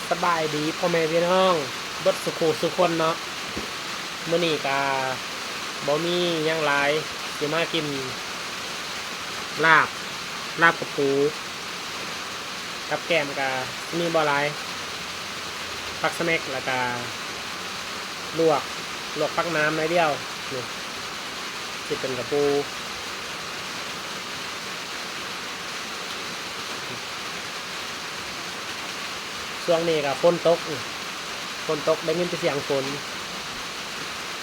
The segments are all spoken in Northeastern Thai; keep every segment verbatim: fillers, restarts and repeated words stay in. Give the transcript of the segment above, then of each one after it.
สบายดีพ่อแม่พี่น้องเบิดสุขสุคนเนาะ มื้อนี้กะบ่มีหยังหลาย สิมากินลาบ ลาบกะปู กับแกล้มกะมีบ่หลาย ผักสะแหนก แล้วกะลวก ลวกผักน้ำหน่อยเดียว นี่ สิเป็นกะปู ช่วงนี้กะฝนตก ฝนตกได้ยินแต่เสียงฝน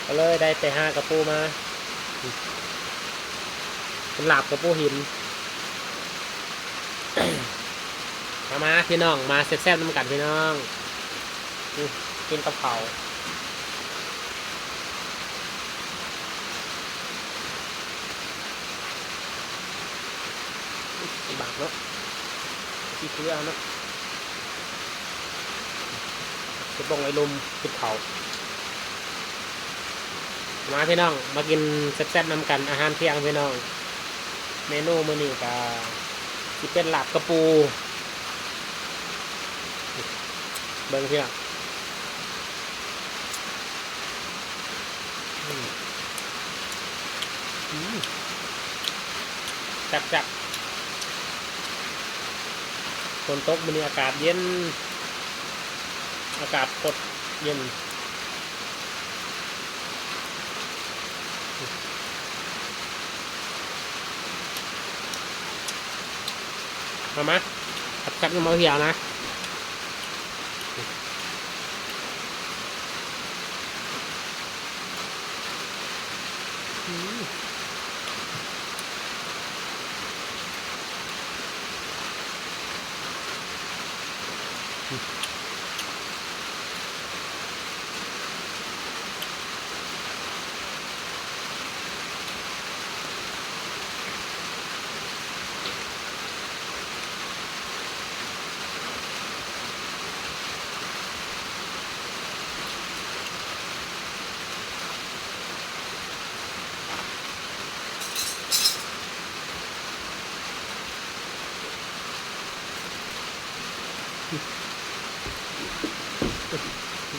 ก็เลยได้ไปหากะปูมา เป็นลาบกะปูหิน มามาพี่น้อง มาแซ่บๆนำกันพี่น้อง อืม กินกับข้าว บากเนาะ ขี้เกลือเนาะ จะบ้องไอ้ลม กินข้าว มาพี่น้อง มากินแซ่บๆนำกัน อาหารเที่ยงพี่น้อง เมนูมื้อนี้กะสิเป็นลาบกะปู เบิ่งพี่น้อง อืม อืม แซ่บๆ ฝนตกมื้อนี้อากาศเย็น อากาศโคตรเย็น มามา แซ่บๆนำเฮาเที่ยงนะ อืม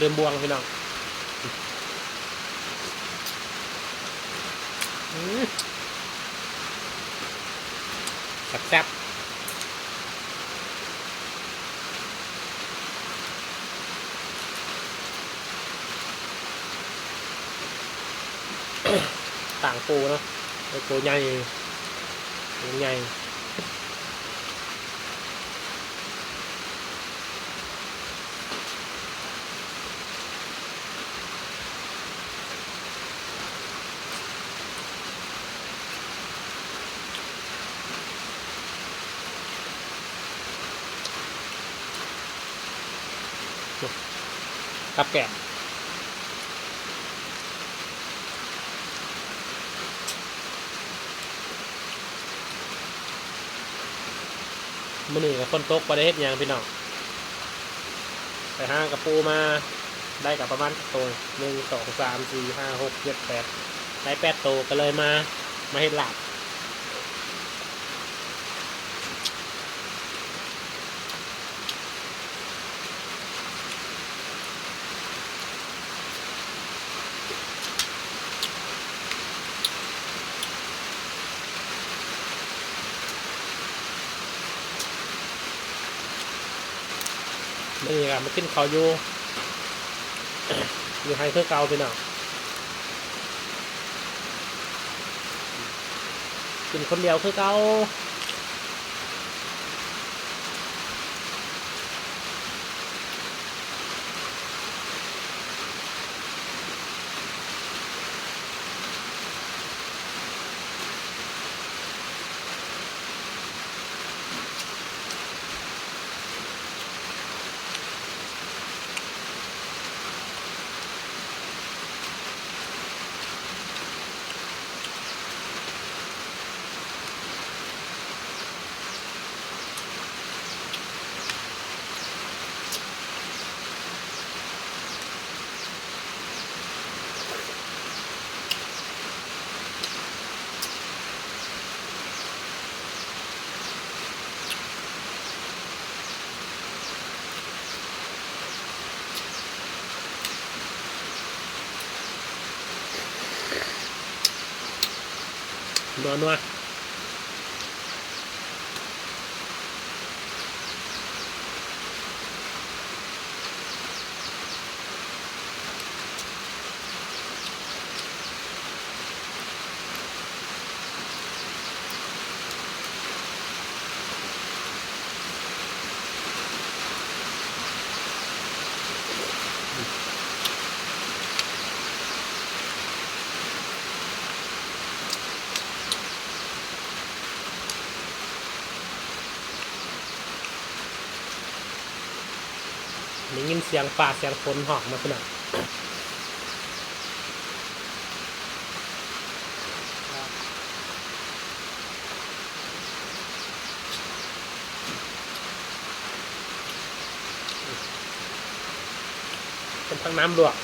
ลืมบ่วงพี่น้อง อืม แซ่บๆ ต่างปูเนาะ ไอ้ปูใหญ่ ปูใหญ่ กับแกล้ม มื้อนี้ก็ฝนตก บ่ได้เฮ็ดหยังพี่น้อง ไปหากะปูมา ได้กะประมาณจักโต หนึ่ง สอง สาม สี่ ห้า หก เจ็ด แปด ได้แปดโต ก็เลยมา มาเฮ็ดลาบ มื้อนี้ก็มากินข้าวอยู่ อยู่ไฮ่คือเก่าพี่น้อง กินคนเดียวคือเก่า อื นัวนัว ได้ยินเสียงฟ้าเสียงฝนฮ้องมาพี่น้อง เป็นทั้งน้ำลวก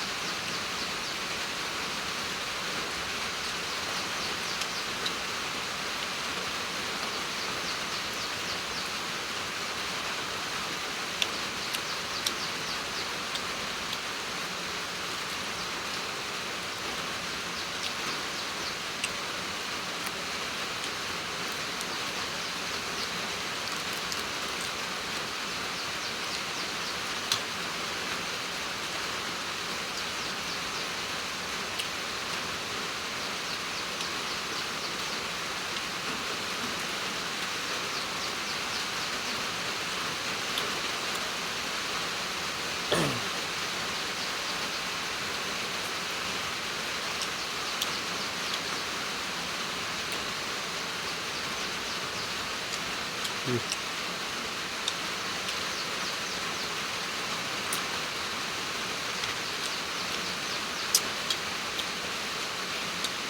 อืม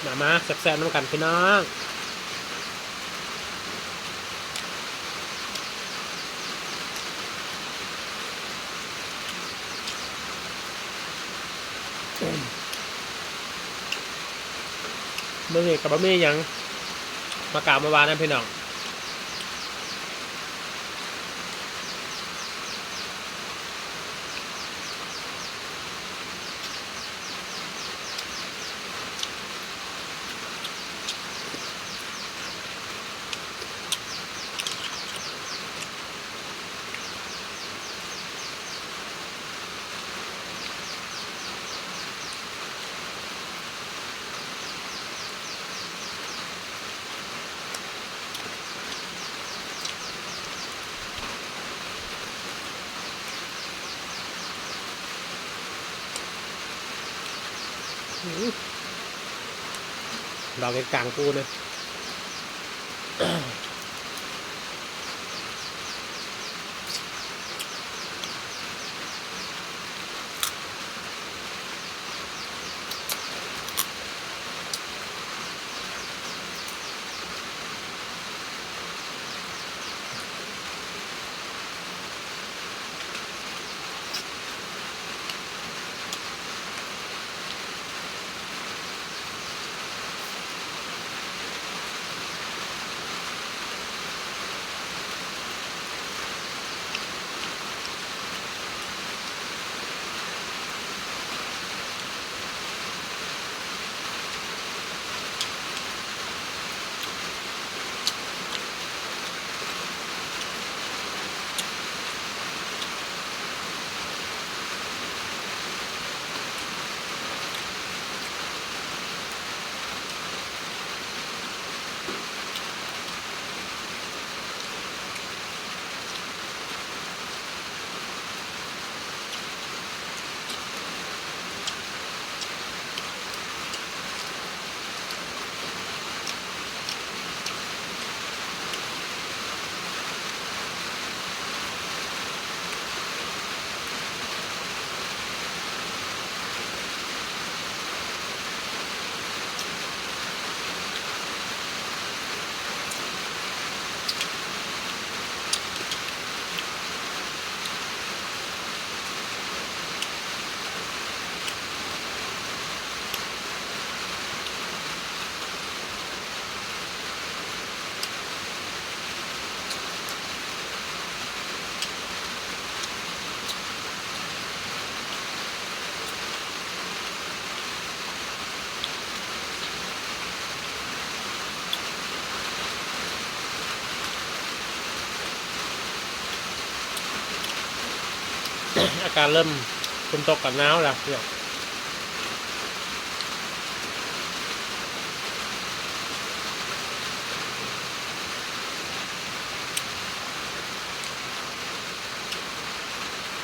มา มา แซ่บๆ นำกันพี่น้อง มื้อนี้ก็บ่มีหยัง มากล่าวมาว่านะพี่น้อง อืม ดอกเห็ดกางปูนะ อื อากาศเริ่มฝนตกกับหนาวแล้วพี่น้อง